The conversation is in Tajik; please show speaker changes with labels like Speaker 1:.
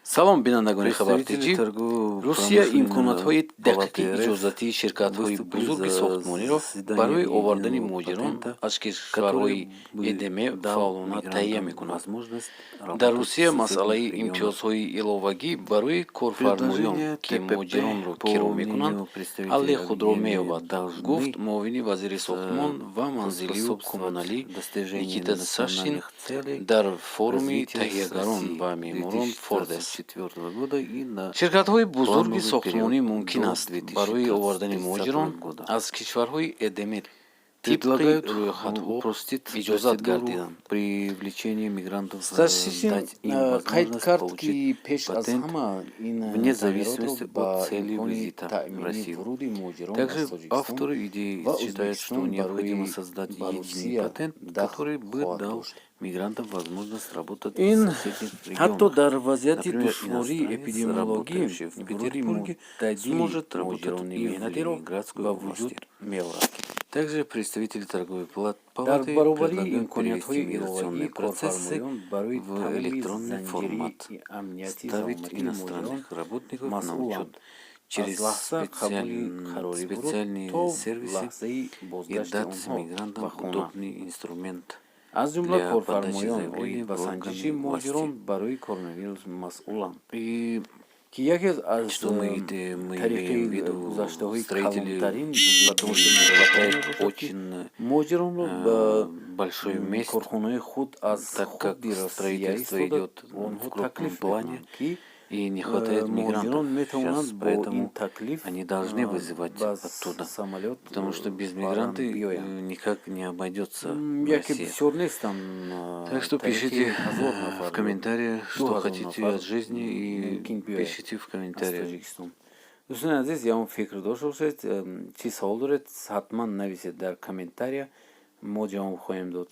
Speaker 1: Салом, бинандагони Хабар Тҷ. Русия имконотҳои дақиқи иҷозатии ширкатҳои бузурги сохтмониро барои овардани муҳоҷирон аз кишварҳои ЭДМ фаъолона таҳия мекунад. Дар Русия масъалаи имтиёзҳои иловагӣ барои корфармоён, ки муҳоҷиронро киро мекунанд, ҳалли худро меёбад, гуфт муовини вазири сохтмон ва манзилию коммуналӣ Никита Сашин дар форуми таҳиягарон ва меъморон Фордес. Ширкатҳои бузурги сохтмонӣ мумкин аст барои овардани муҳоҷирон аз кишварҳои ЭДМ тибқи рӯйхатҳо иҷозат гардиданд. Сашин қайд кард, ки пеш аз ҳама ин тағйиротро ба имкони таъмини вуруди муҳоҷирон аз Тоҷикистон ва Ӯзбекистон барои ба Русия дахл хоҳад дошт. Ин ҳатто дар вазъияти душвории эпидемиологӣ вуруди мӯътадили муҳоҷирони меҳнатиро ба вуҷуд меорад.
Speaker 2: Также представители торговой
Speaker 1: Дар
Speaker 2: палаты
Speaker 1: баробари
Speaker 2: предлагают
Speaker 1: имкониятҳои
Speaker 2: перевести
Speaker 1: иловагӣ
Speaker 2: миграционные процессы
Speaker 1: корфармоён барои
Speaker 2: в
Speaker 1: тамоми
Speaker 2: электронный
Speaker 1: занҷири
Speaker 2: формат,
Speaker 1: амнияти
Speaker 2: ставить
Speaker 1: саломатии муҳоҷирон
Speaker 2: иностранных работников на
Speaker 1: масъуланд,
Speaker 2: учет
Speaker 1: аз
Speaker 2: через
Speaker 1: лаҳза қабули қарори вуруд
Speaker 2: специальные
Speaker 1: то
Speaker 2: сервисы
Speaker 1: лаҳзаи
Speaker 2: и
Speaker 1: бозгашти
Speaker 2: дать
Speaker 1: онҳо ба
Speaker 2: мигрантам
Speaker 1: хона.
Speaker 2: Удобный инструмент
Speaker 1: Аз ҷумла
Speaker 2: для подачи
Speaker 1: корфармоён
Speaker 2: заявлений
Speaker 1: оид ба
Speaker 2: в
Speaker 1: санҷиши
Speaker 2: органы
Speaker 1: муҳоҷирон
Speaker 2: власти.
Speaker 1: Барои коронавирус масъуланд,
Speaker 2: И
Speaker 1: ки яке аз
Speaker 2: что мы
Speaker 1: тариқи
Speaker 2: имеем в виду
Speaker 1: гузаштаҳои
Speaker 2: строители,
Speaker 1: калонтарин
Speaker 2: потому что не хватает очень
Speaker 1: муҳоҷиронро ба
Speaker 2: большой мест,
Speaker 1: корхонаи худ аз
Speaker 2: так как
Speaker 1: худи Россия
Speaker 2: строительство
Speaker 1: истода
Speaker 2: идет в
Speaker 1: онҳо
Speaker 2: крупном
Speaker 1: таклиф
Speaker 2: плане
Speaker 1: мекунанд, ки
Speaker 2: и не хватает
Speaker 1: муҳоҷирон
Speaker 2: мигрантов
Speaker 1: метавонанд
Speaker 2: сейчас,
Speaker 1: бо ин
Speaker 2: поэтому
Speaker 1: таклиф
Speaker 2: они должны вызывать
Speaker 1: ба
Speaker 2: оттуда,
Speaker 1: самолёт
Speaker 2: потому что без
Speaker 1: фавран
Speaker 2: мигранты
Speaker 1: биёянд.
Speaker 2: Никак не обойдется
Speaker 1: Яке
Speaker 2: Россия.
Speaker 1: Бисёр нестанд,
Speaker 2: Так что
Speaker 1: тариқи
Speaker 2: пишите
Speaker 1: 1000
Speaker 2: в
Speaker 1: нафар ё
Speaker 2: комментариях,
Speaker 1: ду
Speaker 2: что
Speaker 1: ҳазор
Speaker 2: хотите
Speaker 1: нафар
Speaker 2: от жизни, и
Speaker 1: мумкин биёяд
Speaker 2: пишите в
Speaker 1: аз
Speaker 2: комментариях.
Speaker 1: Тоҷикистон. Дӯстони азиз, ягон фикр дошта бошед, чӣ савол доред, ҳатман нависед дар комментария, мо ҷавоб хоҳем дод.